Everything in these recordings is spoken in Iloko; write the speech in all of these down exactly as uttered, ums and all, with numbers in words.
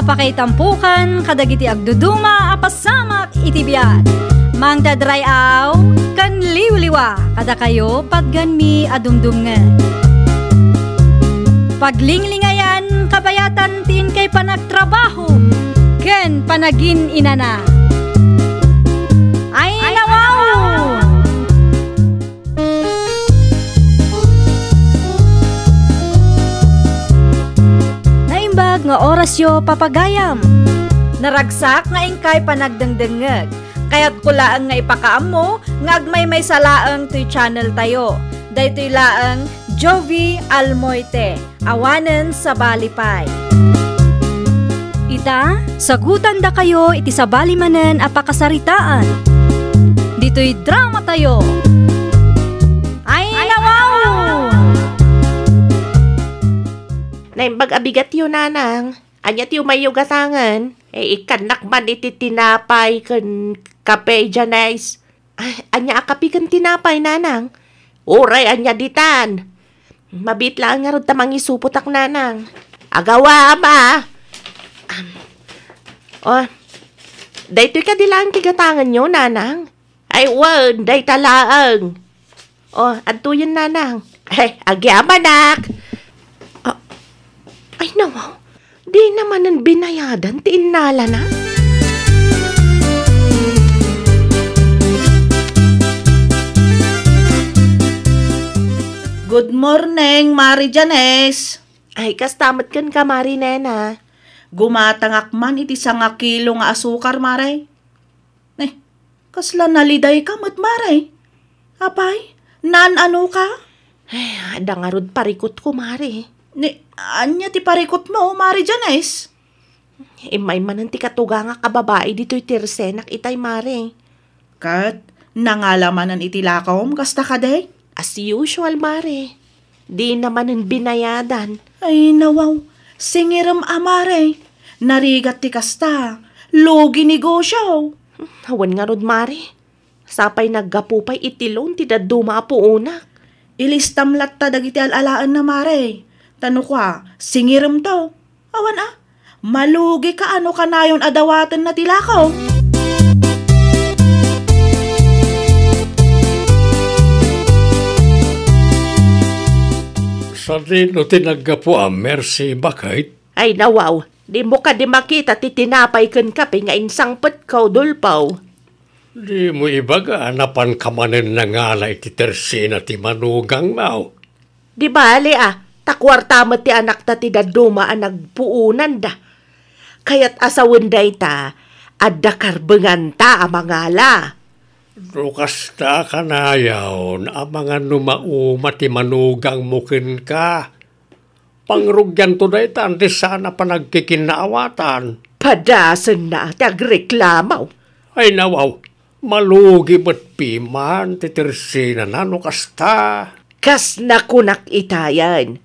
Pakaitampokan kadagiti agduduma a pasamak iti biag. Mangted ray-aw ken liwliwa kadakayo patganmi a dumdumngeg. Paglinglingayan kabayatan ti inkay panagtrabaho ken panagin-inana. Ay, nawaw! Naimbag nga orasyo, papagayam. Naragsak nga inkay panagdengdengngeg. Kayatko laeng nga ipakaammo nga agmaymaysa laeng toy channel tayo. Daytoy laeng Jovi Almoite. Awanen sabali pay. Ita, sagutandakayo iti sabali manen a pakasaritaan. Ditoy drama tayo. Ay, nawaw! Naimbag a bigatyo, nanang. Ania ti umayyo gatangen? Eh, ikkannak man iti tinapay ken kape, Janice. Ay, ania a kape ken tinapay, nanang? Uray ania ditan. Mabiit laeng ngarud ta mangisupotak, nanang. Agawa, ama. Am. Oh, daytoy kadi laeng ti gatangenyo, nanang? Ay, wen, dayta laeng. Oh, adtoyen, nanang. Eh, agyamanak. Ah, ay, nawaw. Dina manen binayadan ti innalana. Good morning, Mari Janice. Ay, kasta met kenka, Mari Nena. Gumatangak man iti sangakilo nga asukar, Mare. Eh, kasla nalidayka met, Mare. Apay, naan-anoka? Ay, adda ngarud parikutko, Mare. Ni, ania ti parikutmo, Mare Janice? Immay manen ti katugangak a babai ditoy tersenak itay, Mare. Ket nangala manen iti lakom, kasta kadi? As usual, Mare. Dina manen binayadan. Ay, nawaw. Singirem a, Mare. Narigat ti kasta. Lugi negosyo. Awan ngarud, Mare. Sapay naggapu pay iti loan ti dadduma a puonak. Ilistam latta dagiti al-alaenna, Mare. Ta no kua, singiremto. Awan a, malugika a no kanayon a dawatenna ti lako. Sadino ti naggapu a Mercy, baket? Ay, nawaw, dimo kadi makita ti tinapay ken kape nga insangpetko, Dolpaw? Dimo ibaga a napanka manen nangala iti tersena ti manugangmo? Di bale a, ta kuarta met ti anakta ti dadduma a nagpuonanda. Kayat a sawen dayta, adda karbenganta a mangala. No kasta, kanayon a mangan no mauma ti manugangmo kenka. Pangrugianto dayta, andi saan a panagkikinnaawatan. Padasenna ti agreklamo. Ay, nawaw, malugi met piman ti tersenana no kasta. Kas nakunak itayen,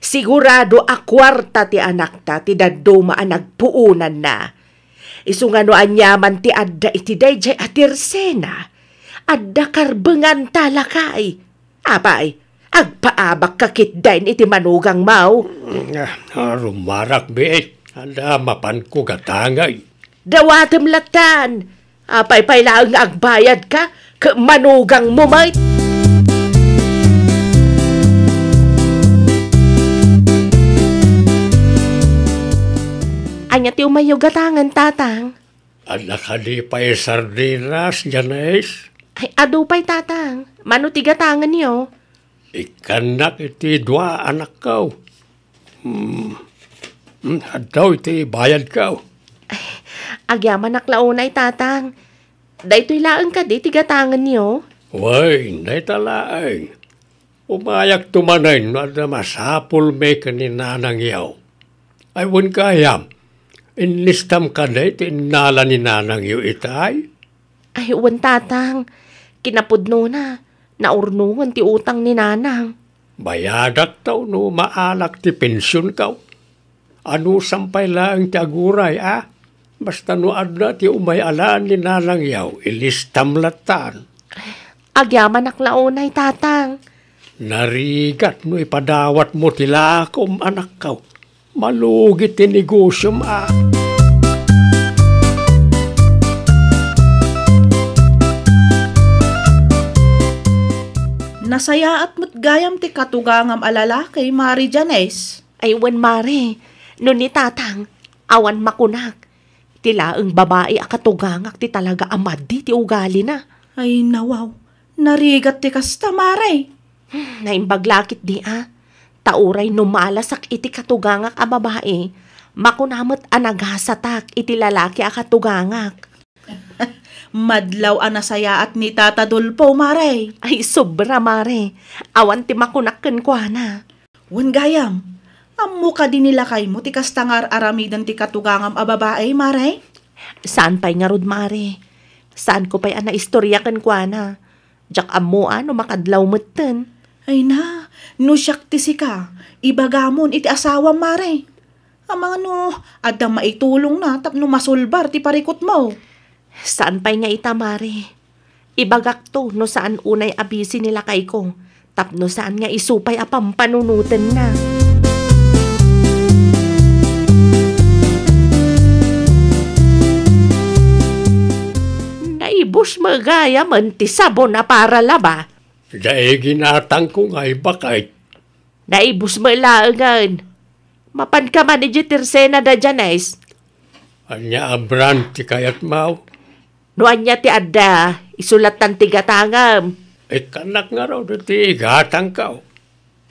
sigurado a kuarta ti anakta ti dadduma a nagpuonanna. Isu nga no aniaman ti adda iti daydiay a tersena, adda karbenganta lakay. Apay, agpaabakka ketdin iti manugangmo? Ah, rumarak, bi. Adda mapanko gatangen. Dawatem lattan. Apay pay laeng nga agbayadka ket manugangmo met? Ania ti umayyo gatangen, Tatang? Adda kadi pay sardinas, Janice? Ay, adu pay, Tatang. Mano ti gatangenyo? Ikkannak iti dua a anakko. Hmm. Hmm, adtoy ti bayadko. Ay, agyamanak la unay, Tatang. Daytoy laeng kadi ti gatangenyo? Wen, dayta laeng. Umayakto manen no adda masapulmi ken ni nanangyo. Ay, wen gayam, inlistam kadi ti innala ni nanangyo itay? Ay, wen, Tatang. Kinapudnona, naurnongen ti utang ni Nanang. Bayadak ta no maalak ti pensionko. Anusam pay laeng ti aguray, a? Basta no adda ti umay-alaan ni nanangyo, ilistam lattan. Agyamanak la unay, Tatang. Narigat no ipadawatmo ti lakom, anakko. Malugi ti negosyom, a? Nasayaat met gayam ti katugangam a lalaki, Mari Janice. Ay, wen, Mare, no ni Tatang, awan makunak. Ti laeng babai a katugangak ti talaga a madi ti ugalina. Ay, nawaw. Narigat ti kasta, Mare. Hmm, naimbag la ketdi a. Ta uray no malasak iti katugangak a babai, makuna met a nagasatak iti lalaki a katugangak. Madlaw a nasayaat ni Tata Dolfo, Mare. Ay, sobra, Mare. Awan ti makunak kenkuana. Wen gayam, ammo kadi ni lakaymo ti kasta nga ar-aramiden ti katugangam a babai, Mare? Saan pay ngarud, Mare. Saanko pay a naistoria kenkuana. Diak ammo a no makadlaw metten. Ay na, no siak ti sika, ibagamon iti asawam, Mare. Amangan no adda maitulongna tapno masulbar ti parikutmo. Saan pay nga ita, Mare. Ibagakto no saan unay a bisi ni lakayko, tapno saan nga isu pay a pampanunotenna. Naibus met gayam ti sabon a para laba. Daydi ginatangko nga ibaket. Naibus met laengen. Mapanka man idiay tersena da Janice. Ania a brand ti kayatmo? No ania ti adda, isu lattan ti gatangem. Ikkannak ngarud ti gatangko.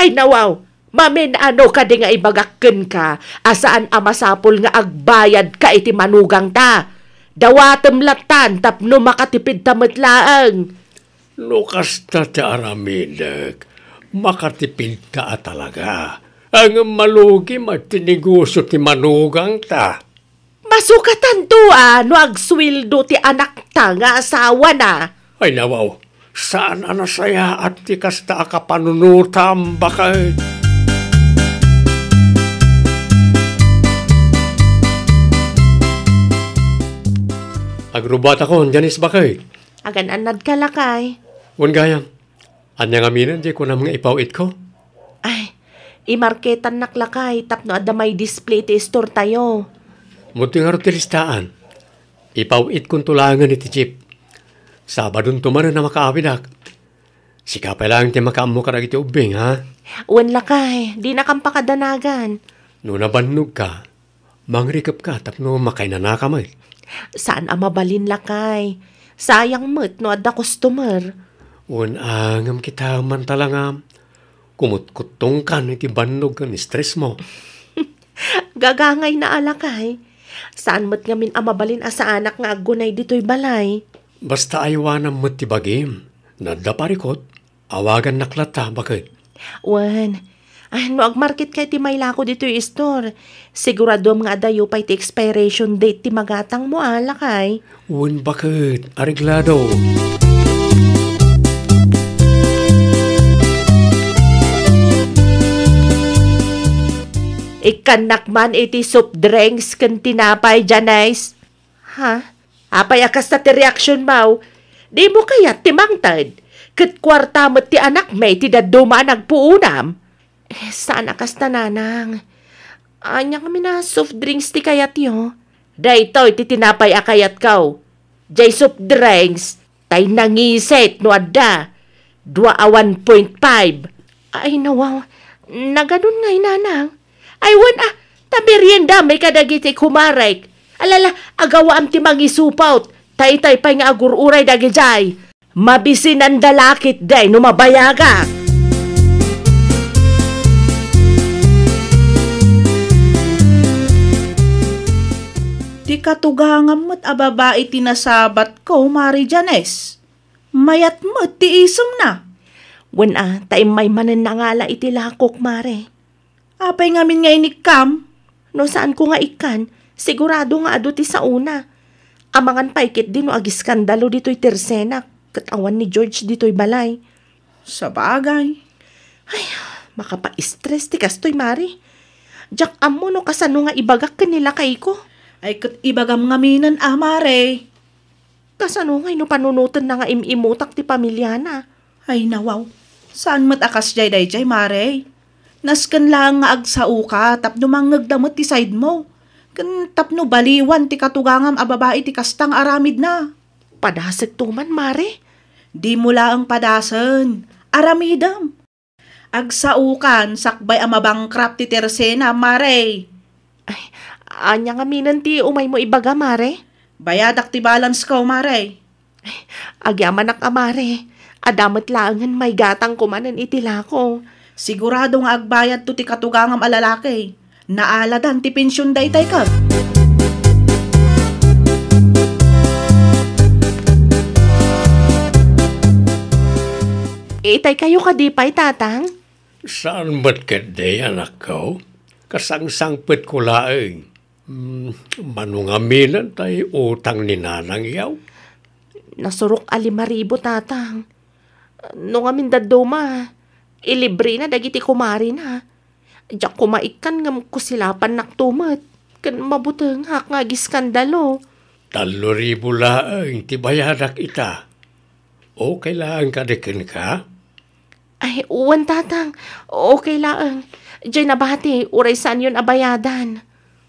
Ay, nawaw, mamin-ano kadi nga ibagak kenka a saan a masapul nga agbayadka iti manugangta? Dawatem lattan tapno makatipidta met laeng. No kasta ti aramidek, makatipidta a talaga. Ngem malugi met ti negosio ti manugangta. Masukatanto a no agsueldo ti anakta nga asawana. Ay, nawaw, saan a nasayaat ti kasta a kapanunotam, baket. Agrubbuatakon, Janice, baket. Agan-annadka, lakay. Wen gayam, ania ngamin diay kunam nga ipaw-itko? Ay, imarketannak, lakay, tapno adda may display iti istortayo. Muddi ngarud ti listaan. Ipaw-itkonto laengen iti jeep. Sabadonto manen a makaawidak. Sika pay laeng ti makaammo kadagiti ubbing, ha? Wen, lakay, dinakam pakadanagan. No nabannogka, mangrikepka tapno makainanaka met. Saan a mabalin, lakay. Sayang met no adda customer. Wen, ngem kita man talangam. Kumutkuttongkan iti bannog ken stressmo. Gagangayna a, lakay. Saan met ngamin a mabalin a saanak nga aggunay ditoy balay. Basta aywanam met ti bagim. No adda parikut, awagannak latta, baket. Wen. Ah, no agmarketka iti mailako ditoy istor, siguraduem nga adayo pay ti expiration date ti magatangmo a, lakay. Wen, baket, areglado. Ikkannak man iti soft drinks ken tinapay, Janice. Ha? Apay a kasta ti reaksionmo? Dimo kayat ti mangted? Ket kuarta met ti anakmi ti dadduma a nagpuonam. Eh, saan a kasta, nanang. Ania ngamin a soft drinks ti kayatyo? Daytoy ti tinapay a kayatko. Jay soft drinks, tay nangisit no adda. Dua a one point five. Ay, nawaw. Nagadun ngay, nanang. Ay, wen a, ta meriendami kadagiti kumarek. Alala, agawaam ti mangisupot. Tay, tay pay nga agur-uray dagijay. Mabisinanda la ketdi no mabayagak. Ti katugangam met a babai ti nasabatko, Mari Janice. Mayat met ti isemna. Wen a, ta immay manen nangala iti lakok, Mare. Apay ngamin nga inikkam? No saanko nga ikkan, sigurado nga adu ti saona. Amangan pay ketdi no agiskandalo ditoy tersenak, ket awan ni George ditoy balay. Sabagay. Ay, makapa-stress ti kastoy, Mare. Diak ammo no kasano nga ibagak ken ni lakayko. Ay, ket ibagam ngaminen a, Mare. Kasano ngay no panunotenna nga im-imutak ti pamiliana? Ay, nawaw. Saan met a kasdiay daydiay, Mare. Nasken laeng nga agsaoka tapno mangngegda met ti sidemo. Ken tapno baliwan ti katugangam a babai ti kasta nga aramidna. Padasekto man, Mare. Dimo laeng padasen. Aramidem. Agsaokan sakbay a mabankrupt ti Tersena, Mare. Ay, ania ngaminen ti umaymo ibaga, Mare? Bayadak ti balance ko, Mare. Agyamanak a, Mare. Adda met laengen maigatangko manen iti lako. Sigurado nga agbayadto ti katugangam a lalaki. Naaladan ti pension daytay ka. Itay kayo kadi pay, Tatang? Saan met ketdi, anakko? Kasangsangpetko laeng. Hmm, mano ngaminen tay utang ni Nanang yaw? Nasurok a lima ribu, Tatang. No ngamin dadduma, ilibrena dagiti kumarina. Diak koma ikkan ngem kusilapannakto met. Ken mabutengak nga agiskandalo. Tallo ribu laeng ti bayadak ita. Okay laeng kadi kenka? Ay, wen, Tatang. Okay laeng. Diay nabati, uray saanyon a bayadan.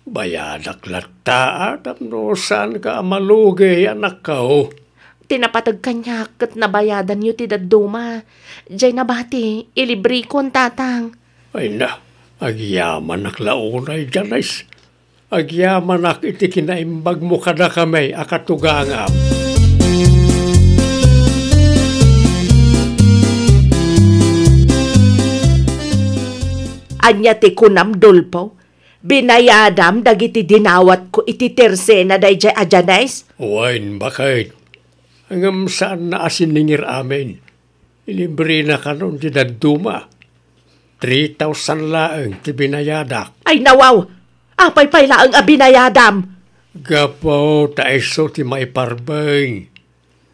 Bayadak latta, a, tapno saanka a malugi, anakko. Ti napateg kaniak ket nabayadanyo ti dadduma. Diay nabati, ilibrikon, Tatang. Ay na, agyamanak la unay, Janice. Agyamanak iti kinaimbagmo kadakami a katugangam. Ania ti kunam, Dolfo? Binayadam dagiti dinawatko iti Tersena daydiay a Janice? Wen, baket. Ngem saanna a siningir amin. Ilibrena kanon ti dadduma. Three thousand laeng ti binayadak. Ay, nawaw! Apay pay laeng a binayadam? Gapu ta isu ti maiparbeng.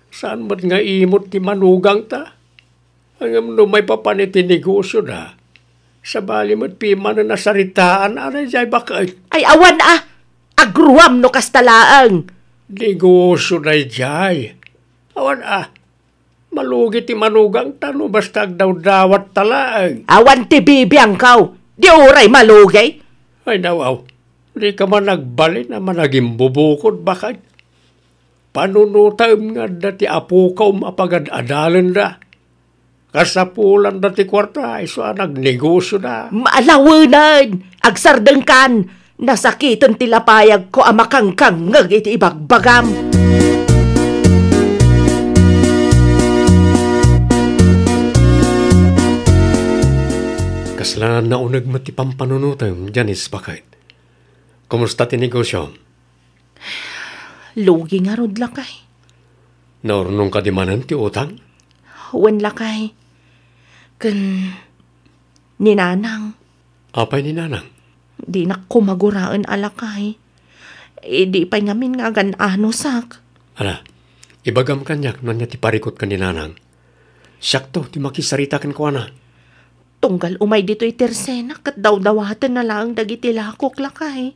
Saan met nga imot ti manugangta? Ngem no maipapan iti negosioda, sabali met pimanen a saritaan a daydiay baket. Ay, awan a! Agruam no kasta laeng! Negosio daydiay. Awan a! Malugi ti manugangta no basta agdawdawatta laeng. Awan ti bibiangko! Di uray malugi! Ay, nawaw. Dika man agbalin a managimbubukod, baket. Panunotem nga adda ti apokom a pagad-adalenda. Kasapulanda ti kuarta, isu a nagnegosioda. Malawenen! Agsardengkan! Nasakiten ti lapayagko a makangkangngeg iti ibagbagam. Kasla nauneg met ti pampanunotem, Janice, baket. Kumusta ti negosio? Lugi ngarud, lakay. Naurnong kadi manen ti utang? Wen, lakay. Ken ni Nanang. Apay ni Nanang? Dinak koma guraen a lakay. Idi pay ngamin nga agan-anosak. Ala, ibagam kaniak no ania ti parikut ken ni Nanang. Siakto ti makisarita kenkuana. Tunggal umay ditoy Tersena ket dawdawatenna laeng dagiti lakok, lakay.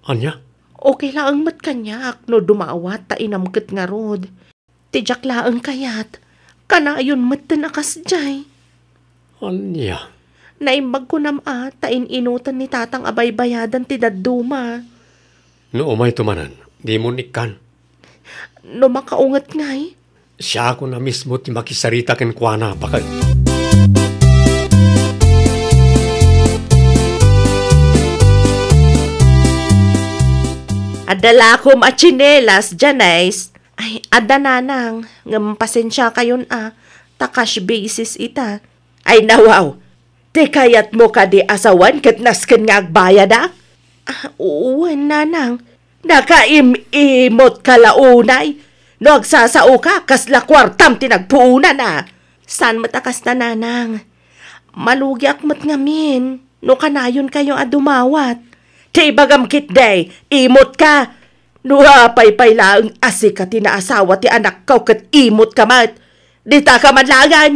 Ania? Okay laeng met kaniak no dumawat ta inamket ngarud. Ti diak laeng kayat, kanayon metten a kasdiay. Ania? Naimbag kunam a ta in-inutan ni Tatang a baybayadan ti dadduma. No umayto manen, dimon ikkan. No makaunget ngay? Siakon a mismo ti makisarita kenkuana, baket. Adda lakom a tsinelas, Janice. Ay, adda, Nanang, ngem pasensiakayon a, ta cash basis ita. Ay, nawaw, ti kayatmo kadi a sawen ket nasken nga agbayadak? Ah, wen, Nanang. Nakaim-imotka la unay. No agsasaoka, kasla kuartam ti nagpuonana. Saan met a kasta, Nanang. Malugiak met ngamin no kanayonkayo a dumawat. Ti ibagam ketdi, imotka. No apay pay laeng a sika ti naasawa ti anakko ket imotka met, ditaka man laengen.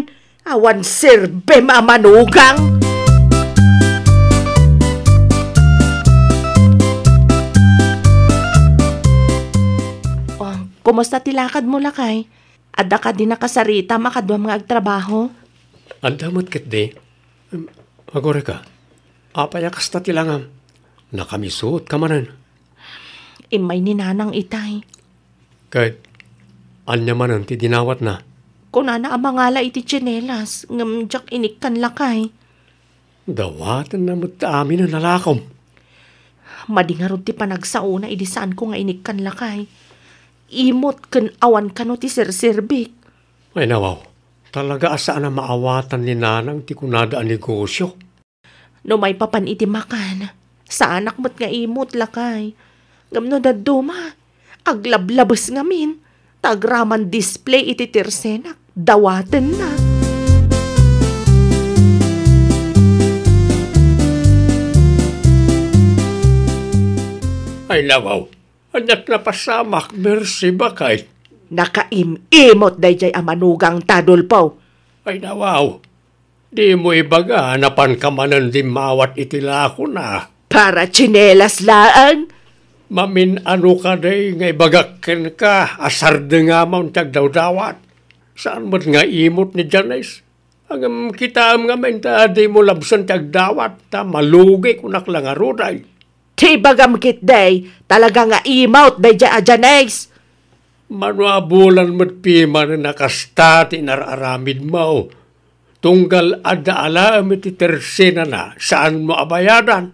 Awan serbim a manugang. Oh, kumusta ti lakadmo, lakay? Adda kadi nakasaritam a kaduam nga agtrabaho? Adda met ketdi. Em, agurayka, apay a kasta ti langam? Nakamisuotka manen. Immay ni Nanang itay. Ket ania manen ti dinawatna? Kunana a mangala iti tsinelas, ngem diak inikkan, lakay. Dawatenna met ta amin a nalakom. Madi ngarud ti panagsaona idi saanko nga inikkan, lakay. Imot ken awan kano ti serserbik. Ay, nawaw. Talaga a saan a maawatan ni Nanang ti kunada a negosio. No maipapan iti makan, saanak met nga imot, lakay. Ngem no dadduma, aglablabes ngamin, ta agraman display iti tersenak, dawatenna. Ay, nawaw. Ania't napasamak, Mercy, bakay? Nakaim-imot daydiay a manugangta, Dolfo. Ay, nawaw. Dimo ibaga, napanka manen dimmawat iti lakona. Para tsinelas laeng? Mamin-ano kadi nga ibagak kenka a sardengamon ti agdawdawat? Saan met nga imot ni Janice? Ngem kitaem ngamin ta dimo labsen ti agdawat, ta malugi kunak la ngarud ay. Ti ibagam ketdi, talaga nga imot daydiay a Janice. Mano a bulan met piman a kasta ti inar-aramidmo. Tunggal adda alaem iti tersenana, saanmo a bayadan.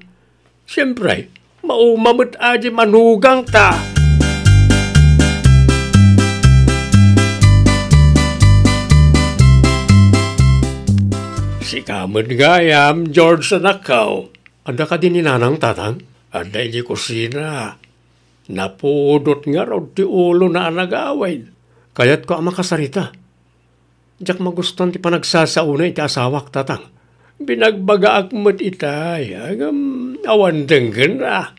Siempre, mauma met a di manugangta. Sika met gayam, George, anakko. Adda kadi ni Nanang, Tatang? Adda iti kusina. Napudot ngarud ti ulona a nagawid. Kayatko a makasarita. Diak magustuan ti panagsasaona iti asawak, Tatang. Binagbagaak met itay, ngem awan denggenna.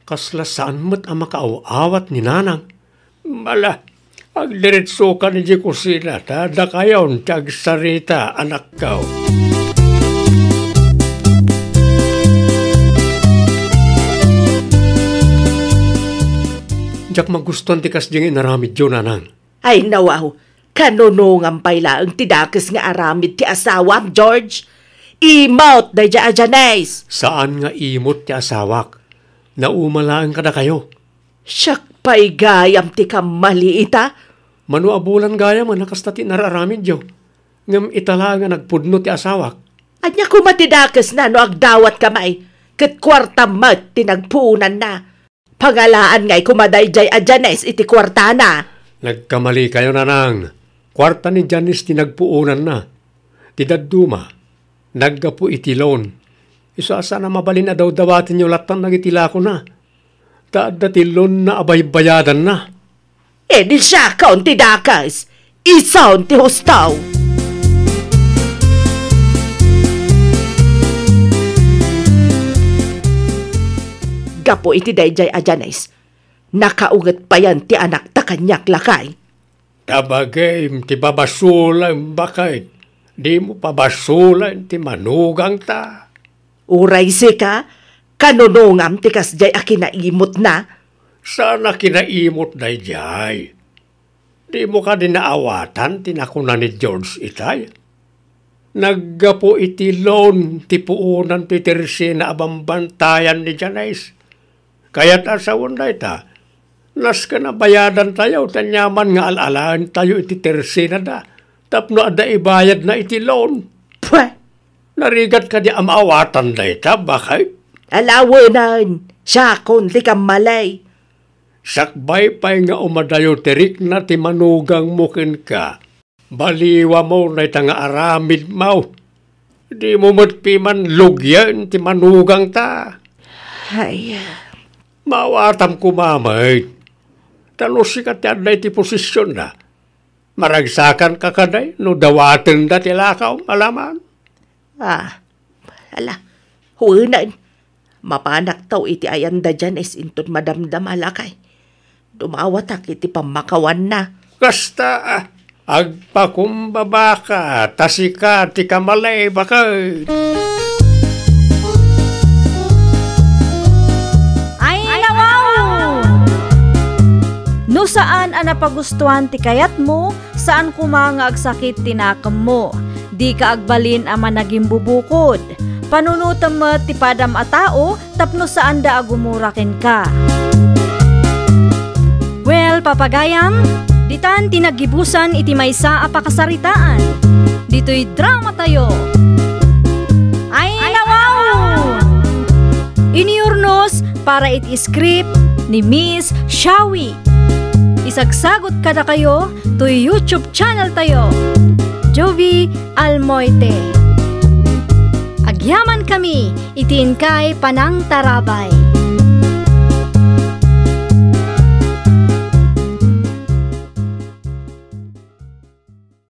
Kasla saan met a makaaw-awat ni Nanang. Ala, agdiretsokan idiay kusina, ta dakayon ti agsarita, anakko. Diak magustuan ti kasdi nga inaramidyo, Nanang. Ay, nawaw, kanunongam pay laeng ti dakes nga aramid ti asawam, George? Imot daydiay a Janice! Saan nga imot ti asawak. Nauma laeng kadakayo. Siak pay gayam ti kammali ita? Mano a bulan gayam a nakasta ti inar-aramidyo. Ngem ita laeng a nagpudno ti asawak. Ania koma ti dakesna no agdawatka may, ket kuartam met ti nagpuonanna? Pangalaanna koma daydiay a Janice iti kuartana. Nagkamalikayo, Nanang. Kuarta ni Janice ti nagpuonanna. Ti dadduma, naggapu iti loan. Isu a saan a mabalin a dawdawatenyo lattan dagiti lakona. Ta adda ti loanna a baybayadanna. Idi siakon ti dakes, ison ti husto. Gapu iti daydiay a Janice, nakaunget payen ti anakta kaniak, lakay. Ta bagim ti pabasolem, baket, dimo pabasolen ti manugangta. Uray sika, kanunongam ti kasdiay a kinaimutna? Saan a kinaimut daydiay. Dimo kadi naawatan ti nakuna ni George itay? Naggapu iti loan ti puonan ti tersena a bambantayan ni Janice. Kayat a sawen dayta, nasken a bayadantayo ti aniaman nga al-alaentayo iti tersenada tapno adda ibayadna iti loan. Pwe! Narigat kadi a maawatan dayta, baket? Alawenen, siakon ti kammali. Sakbay pay nga umadayo ti rikna ti manugangmo kenka, baliwamo dayta nga aramidmo. Dimo met piman lugien ti manugangta. Ay. Maawatam koma met. Ta no sika ti adda iti posisionna, maragsakanka kadi no dawatenda ti lakaw, alaman? Ah, ala, wen, mapanakto iti ayan da Janice inton madamdama, lakay. Dumawatak iti pammakawanna. Kasta, ah, agpakumbabaka, ta sika ti kamalay, baket. Ay, nawaw! No saan a napagustuan ti kayatmo, saan koma nga agsakit ti nakemmo. Dika agbalin a managimbubukod. Panunotem met ti padam a tao tapno saanda a gumura kenka. Well, papagayam, Ditan ti naggibusan iti maysa a pakasaritaan. Ditoy dramatayo. Ay, nawaw! Iniurnos para iti script ni Miss Shawi. Isagsagot kadakayo toy YouTube channel tayo, Jovie Almoite. Agyaman kami iti inkay panangtarabay.